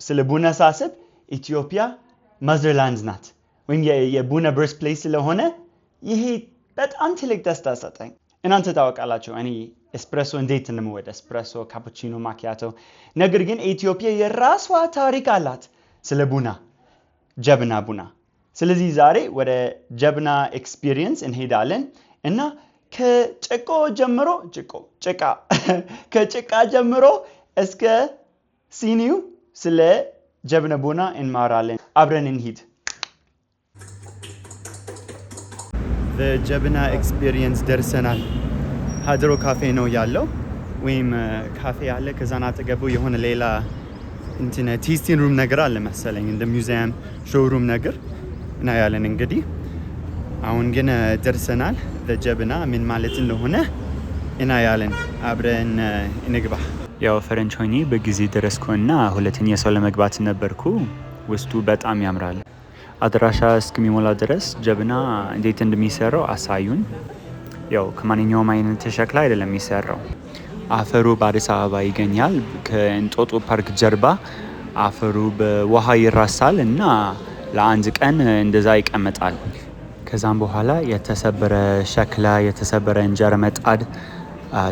ስለ ቡና ሳስብ ኢትዮጵያ motherland ናት ወይም የቡና birth place ስለሆነ ይሄ በጣም ትልቅ ደስታ ሰጠኝ። እናንተ ታውቃላችሁ እኔ ኤስፕሬሶ እንዴት እንደምወድ፣ ኤስፕሬሶ፣ ካፑቺኖ፣ ማኪያቶ። ነገር ግን ኢትዮጵያ የራሷ ታሪክ አላት ስለ ቡና፣ ጀበና ቡና። ስለዚህ ዛሬ ወደ ጀበና experience እንሄዳለን እና ከጭቆ ጀምሮ ጭቆ ጭቃ ከጭቃ ጀምሮ እስከ ሲኒው ስለ ጀበና ቡና እንማራለን። አብረን እንሂድ። ጀበና experience ደርሰናል። ሀድሮ ካፌ ነው ያለው፣ ወይም ካፌ አለ። ከዛን አጠገቡ የሆነ ሌላ እንትን tasting room ነገር አለ መሰለኝ፣ እንደ museum showroom ነገር እናያለን እንግዲህ። አሁን ግን ደርሰናል። ጀበና ምን ማለት እንደሆነ እናያለን። አብረን እንግባ። ያው ፈረንጅ ሆኜ በጊዜ ደረስኩና ሁለተኛ ሰው ለመግባት ነበርኩ። ውስጡ በጣም ያምራል። አድራሻ እስከሚሞላ ድረስ ጀበና እንዴት እንደሚሰራው አሳዩን። ያው ከማንኛውም አይነት ሸክላ አይደለም የሚሰራው። አፈሩ በአዲስ አበባ ይገኛል። ከእንጦጦ ፓርክ ጀርባ አፈሩ በውሃ ይራሳል እና ለአንድ ቀን እንደዛ ይቀመጣል። ከዛም በኋላ የተሰበረ ሸክላ፣ የተሰበረ እንጀራ መጣድ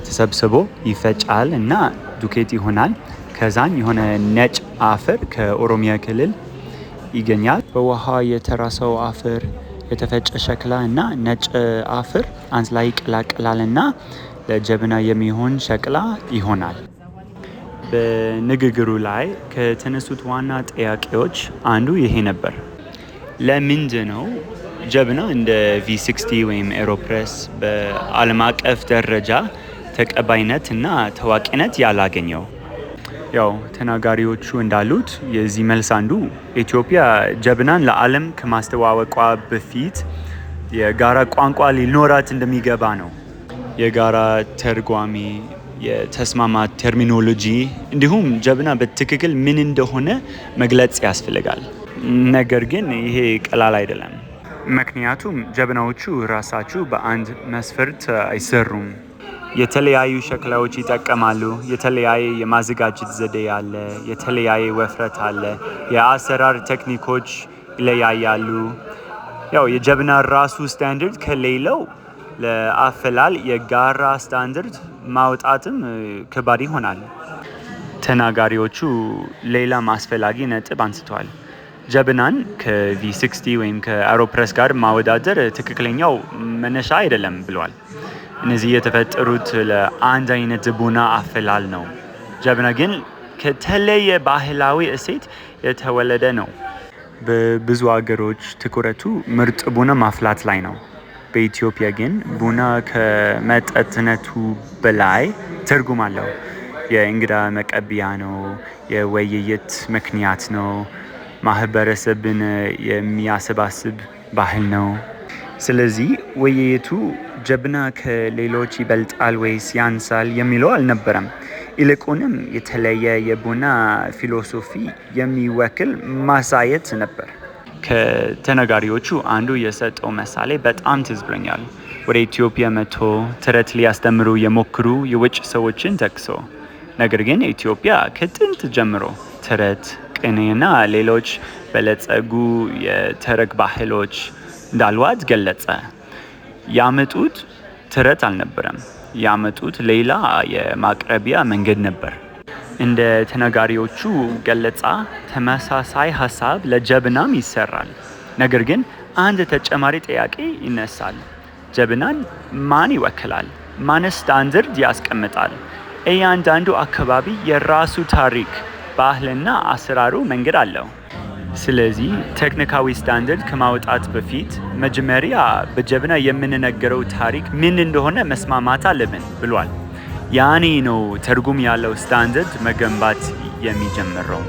ተሰብስቦ ይፈጫል እና ዱቄት ይሆናል። ከዛን የሆነ ነጭ አፈር ከኦሮሚያ ክልል ይገኛል። በውሃ የተራሰው አፈር፣ የተፈጨ ሸክላ እና ነጭ አፈር አንድ ላይ ይቀላቀላል እና ለጀበና የሚሆን ሸክላ ይሆናል። በንግግሩ ላይ ከተነሱት ዋና ጥያቄዎች አንዱ ይሄ ነበር። ለምንድን ነው ጀበና እንደ V60 ወይም AeroPress በዓለም አቀፍ ደረጃ ተቀባይነት እና ታዋቂነት ያላገኘው? ያው ተናጋሪዎቹ እንዳሉት የዚህ መልስ አንዱ ኢትዮጵያ ጀበናን ለዓለም ከማስተዋወቋ በፊት የጋራ ቋንቋ ሊኖራት እንደሚገባ ነው። የጋራ ተርጓሚ፣ የተስማማ terminology እንዲሁም ጀበና በትክክል ምን እንደሆነ መግለጽ ያስፈልጋል። ነገር ግን ይሄ ቀላል አይደለም። ምክንያቱም ጀበናዎቹ ራሳቸው በአንድ መስፈርት አይሰሩም። የተለያዩ ሸክላዎች ይጠቀማሉ። የተለያየ የማዘጋጀት ዘዴ አለ። የተለያየ ወፍረት አለ። የአሰራር ቴክኒኮች ይለያያሉ። ያው የጀበና ራሱ ስታንዳርድ ከሌለው ለአፈላል የጋራ ስታንዳርድ ማውጣትም ከባድ ይሆናል። ተናጋሪዎቹ ሌላም አስፈላጊ ነጥብ አንስተዋል። ጀበናን ከ V60 ወይም ከ AeroPress ጋር ማወዳደር ትክክለኛው መነሻ አይደለም ብለዋል። እነዚህ የተፈጠሩት ለአንድ አይነት ቡና አፈላል ነው። ጀበና ግን ከተለየ ባህላዊ እሴት የተወለደ ነው። በብዙ አገሮች ትኩረቱ ምርጥ ቡና ማፍላት ላይ ነው። በኢትዮጵያ ግን ቡና ከመጠጥነቱ በላይ ትርጉም አለው። የእንግዳ መቀበያ ነው፣ የውይይት ምክንያት ነው፣ ማህበረሰብን የሚያሰባስብ ባህል ነው። ስለዚህ ውይይቱ ጀበና ከሌሎች ይበልጣል ወይስ ያንሳል የሚለው አልነበረም። ይልቁንም የተለየ የቡና philosophy የሚወክል ማሳየት ነበር። ከተናጋሪዎቹ አንዱ የሰጠው ምሳሌ በጣም ትዝ ብሎኛል። ወደ ኢትዮጵያ መጥቶ ተረት ሊያስተምሩ የሞከሩ የውጭ ሰዎችን ጠቅሶ፣ ነገር ግን ኢትዮጵያ ከጥንት ጀምሮ ተረት፣ ቅኔና ሌሎች በለጸጉ የተረክ ባህሎች እንዳሏት ገለጸ። ያመጡት ተረት አልነበረም። ያመጡት ሌላ የማቅረቢያ መንገድ ነበር። እንደ ተናጋሪዎቹ ገለጻ ተመሳሳይ ሀሳብ ለጀበናም ይሰራል። ነገር ግን አንድ ተጨማሪ ጥያቄ ይነሳል። ጀበናን ማን ይወክላል? ማንስ ስታንዳርድ ያስቀምጣል? እያንዳንዱ አካባቢ የራሱ ታሪክ፣ ባህልና አሰራሩ መንገድ አለው። ስለዚህ ቴክኒካዊ ስታንዳርድ ከማውጣት በፊት መጀመሪያ በጀበና የምንነገረው ታሪክ ምን እንደሆነ መስማማት አለብን ብሏል። ያኔ ነው ትርጉም ያለው ስታንዳርድ መገንባት የሚጀምረው።